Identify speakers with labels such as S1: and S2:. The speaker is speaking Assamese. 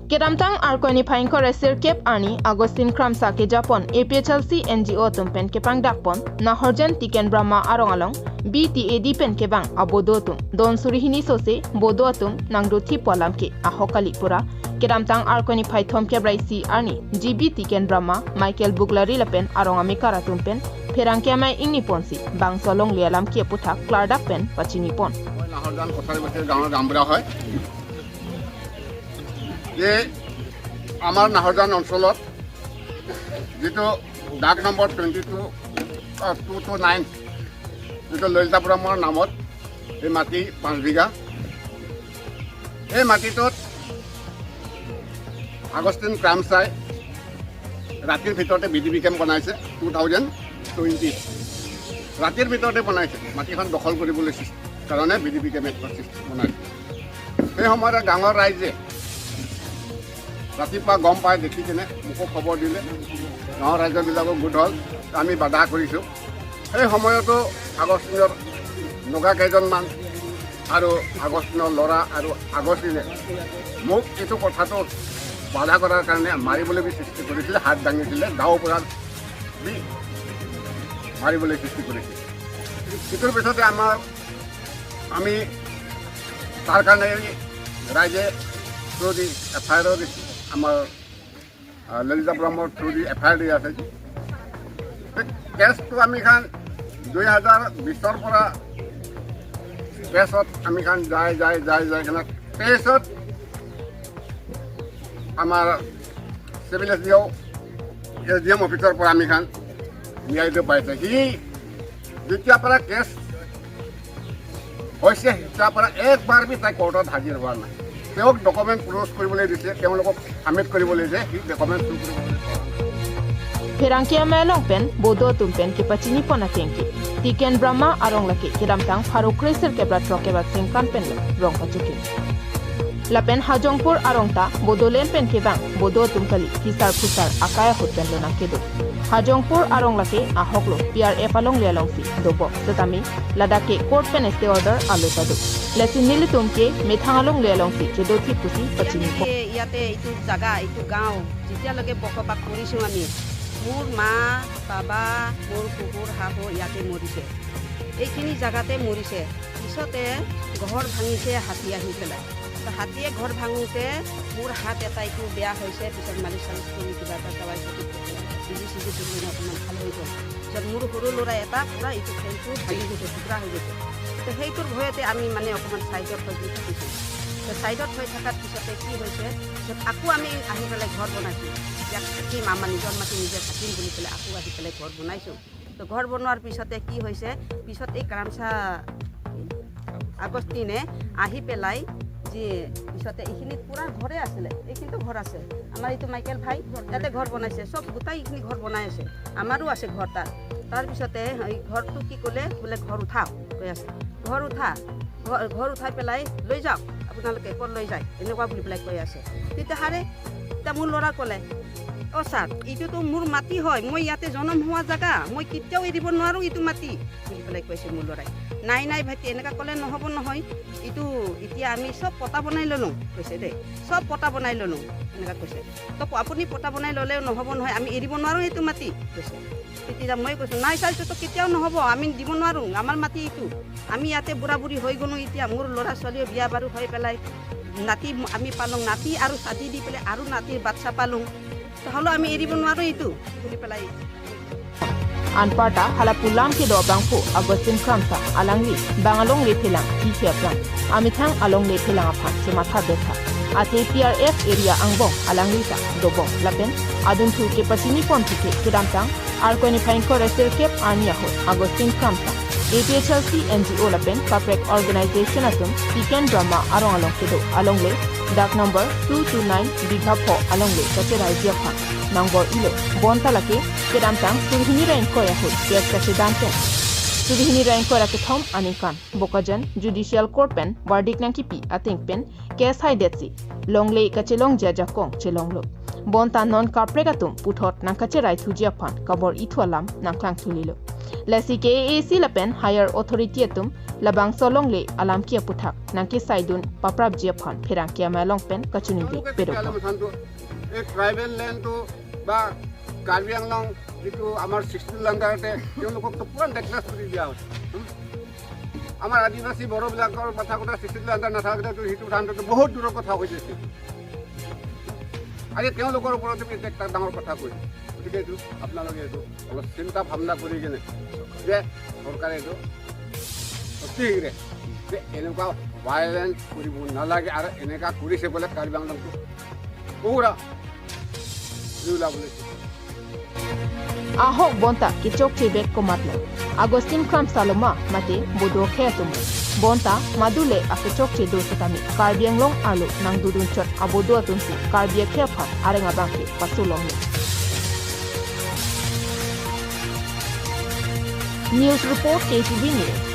S1: Kedamtang Arkoni Phaingkor Sirkep Ani Agustin Kramsa ke Japon APHLC NGO tumpen ke pangdakpon Nahorjan Tiken Brahma arong along BTAD pen ke bang abodo tum Don Surihini sose bodo atum nangdo thipolam ke ahokali pura Kedamtang Arkoni Phaithom ke brai C Arni GB Tiken Brahma Michael Buglari lapen arong amikara tumpen Pherangke amai ingni ponsi bang solong lialam ke putha klardak pen pachini pon
S2: Nahorjan Kachari বস্তিৰ গাঁৱৰ গাঁওবুঢ়া হয় যে আমাৰ নাহৰজান অঞ্চলত যিটো ডাক নম্বৰ 22229, যিটো ললিতা ব্ৰহ্মৰ নামত এই মাটি 5 বিঘা, এই মাটিটোত আগষ্টিন ক্ৰামচাই ৰাতিৰ ভিতৰতে বি ডি বি কেম্প বনাইছে। 2020 ৰাতিৰ ভিতৰতে বনাইছে। মাটিখন দখল কৰিবলৈ কাৰণে বি ডি বি কেম্প বনাইছে। সেই সময়তে গাঁৱৰ ৰাইজে ৰাতিপুৱা গম পাই দেখি কিনে মোকো খবৰ দিলে। গাঁৱৰ ৰাইজবিলাকো গোট হ'ল, আমি বাধা কৰিছোঁ। সেই সময়তো আগষ্টিনৰ নগা কেইজনমান আৰু আগষ্টিনৰ ল'ৰা আৰু আগষ্টিনে মোক এইটো কথাটো বাধা কৰাৰ কাৰণে মাৰিবলৈ বি সৃষ্টি কৰিছিলে। হাত দাঙিছিলে, দাও পৰা বি মাৰিবলৈ সৃষ্টি কৰিছিল। সেইটোৰ পিছতে আমি তাৰ কাৰণে ৰাইজে থ্ৰু দি এফ আই আৰো দিছে। আমাৰ ললিতা ব্ৰহ্মৰ through D F I R দি আছে। কেছটো আমি খান 2020ৰ পৰা কেছত আমি খান যাই যাই যাই যাই কিনে 23ত আমাৰ civil S D O', S D M অফিচৰ পৰা আমি খান ন্যায়টো পাইছে। সি যেতিয়াৰ পৰা কেছ হৈছে, তেতিয়াৰ পৰা একবাৰ বি তাই কোৰ্টত হাজিৰ হোৱা নাই। তেওঁক ডকুমেণ্ট ক্ল'জ কৰিবলৈ দিছে, তেওঁলোকক ছাবমিট কৰিবলৈ দিছে, সি ডকুমেণ্ট শ্ব' কৰিবলৈ পৰা নাই।
S1: Pherangke amai along pen bodo tumpen ke pachini pona tengki Tiken Brahma arong lake kedamtang Faruk Resir kebra troke ba sengkan pen lo rong pachuki lapen Hajongpur arongta Bodolen pen ke bang bodo tumkali kisar phusar akaya hot pen lo nangkedo Hajongpur arong lake ahoklo PRF along le along si dobo setami ladake court pen stay order alo tadu lesin nili tumke methang along le along si chedo thi pusi pachini po।
S3: ইয়াতে এইটো জাগা, এইটো গাঁও যেতিয়ালৈকে বসবাস কৰিছোঁ আমি, মোৰ মা বাবা, মোৰ শহুৰ শাহু ইয়াতে মৰিছে, এইখিনি জেগাতে মৰিছে। পিছতে ঘৰ ভাঙিছে হাতী আহি পেলাই। তো হাতীয়ে ঘৰ ভাঙোতে মোৰ হাত এটা এইটো বেয়া হৈছে। পিছত মালিচ চালিচ কৰি কিবা এটা দাৱাই বেজি চিজি দি কিনে অকণমান ভাল হৈ গ'ল। পিছত মোৰ সৰু ল'ৰা এটা পূৰা এইটো ঠেংটো ভাঙি গৈছে, টুকুৰা হৈ গৈছে। তো সেইটোৰ ভয়তে আমি মানে অকণমান ছাইডত হৈ থাকিছোঁ। তো ছাইডত হৈ থকাৰ পিছতে কি হৈছে, পিছত আকৌ আমি আহি পেলাই ঘৰ বনাইছোঁ। ইয়াত থাকিম, আমাৰ নিজৰ মাটি নিজে থাকিম বুলি পেলাই আকৌ আহি পেলাই ঘৰ বনাইছোঁ। তো ঘৰ বনোৱাৰ পিছতে কি হৈছে, পিছত এই কাৰামচা আগষ্টিনে আহি পেলাই যি পিছতে এইখিনিত পূৰা ঘৰে আছিলে, এইখিনিতো ঘৰ আছে আমাৰ। এইটো মাইকেল ভাই ইয়াতে ঘৰ বনাইছে, চব গোটেই এইখিনি ঘৰ বনাই আছে। আমাৰো আছে ঘৰ তাত। তাৰপিছতে এই ঘৰটো কি ক'লে বোলে, ঘৰ উঠাওক কৈ আছে, ঘৰ উঠা, ঘৰ উঠাই পেলাই লৈ যাওক আপোনালোকে, ক'ত লৈ যায় এনেকুৱা বুলি পেলাই কৈ আছে। তেতিয়াহ'লে এতিয়া মোৰ ল'ৰা ক'লে, অ' ছাৰ, এইটোতো মোৰ মাটি হয়, মই ইয়াতে জনম হোৱা জেগা, মই কেতিয়াও এৰিব নোৱাৰোঁ এইটো মাটি বুলি পেলাই কৈছে মোৰ ল'ৰাই। নাই নাই ভাইটি, এনেকুৱা ক'লে নহ'ব নহয়, এইটো এতিয়া আমি চব পটা বনাই ল'লোঁ কৈছে দেই, চব পটা বনাই ল'লোঁ এনেকুৱা কৈছে। তো আপুনি পটা বনাই ল'লেও নহ'ব নহয়, আমি এৰিব নোৱাৰোঁ এইটো মাটি কৈছে। তেতিয়া মই কৈছোঁ, নাই ছাৰ, এইটোতো কেতিয়াও নহ'ব, আমি দিব নোৱাৰোঁ, আমাৰ মাটি এইটো, আমি ইয়াতে বুঢ়া বুঢ়ী হৈ গ'লোঁ। এতিয়া মোৰ ল'ৰা ছোৱালীও বিয়া বাৰু হৈ পেলাই নাতি আমি পালোঁ, নাতি আৰু চাদি দি পেলাই আৰু নাতিৰ বাচ্চা পালোঁ, হ'লেও আমি এৰিব নোৱাৰোঁ এইটো বুলি পেলাই।
S1: Anparta halapulam ke do bangfu Agustin Kramsa alangli bangalong le phelang ki khiaplang amithang along le phelang apha chematha betha ate PRF area angbong alangli ta dobong lapen adun thu ke pachini pon ke kedamtang arkoni phaingko resel kep arnia ho Agustin Kramsa APHLC NGO lapen kaprek organization atum Tiken Brahma arong along kedo along le dak number 229 bigha pho along le kache raijia pha nangbor ilo bonta lake kedamtang surhini rain koya ho kes kache danten surhini rain koya ke thom anikan bokajan judicial court pen verdict nang kipi ating pen kes hai detsi longle kache long ja jakong chelong lo bonta non kaprekatum puthot nang kache rai thujia phan kabor ithualam nang klang thulilo lasi ke AAC lapen higher authority atum Labang solong le alam kia puthak nangki saidun paprap jia phan pherang kia malong pen kachuni le perok.
S2: এই ট্ৰাইবেল লেণ্ডটো বা কাৰ্বি আংলং যিটো আমাৰ ছিক্সটিন আণ্ডাৰতে তেওঁলোককতো পূৰা নেকলেছ কৰি দিয়া হৈছে। আমাৰ আদিবাসী বড়োবিলাকৰ কথা কথা ছিক্সটিন আণ্ডাৰ নাথাকিলেতো সেইটো ধানটোতো বহুত দূৰৰ কথা হৈ গৈছে। আজি তেওঁলোকৰ ওপৰতো এটা ডাঙৰ কথা কৈছে। গতিকে এইটো আপোনালোকে এইটো অলপ চিন্তা ভাৱনা কৰি কিনে যে চৰকাৰে এইটো অতি শীঘ্ৰে যে এনেকুৱা ভায়লেঞ্চ কৰিব নালাগে আৰু এনেকুৱা কৰিছে বোলে কাৰ্বি আংলংটো পুৰা ওলাবলৈ।
S1: Ahok bonta kichok chebek komatlo. Agustin kram saloma mate bodo kheatumu. Bonta madule akichok che do sutami Karbi Anglong alu nang dudun chot abodo atunsi Karbi khephat arenga bangke pasulong. News Report KTV News.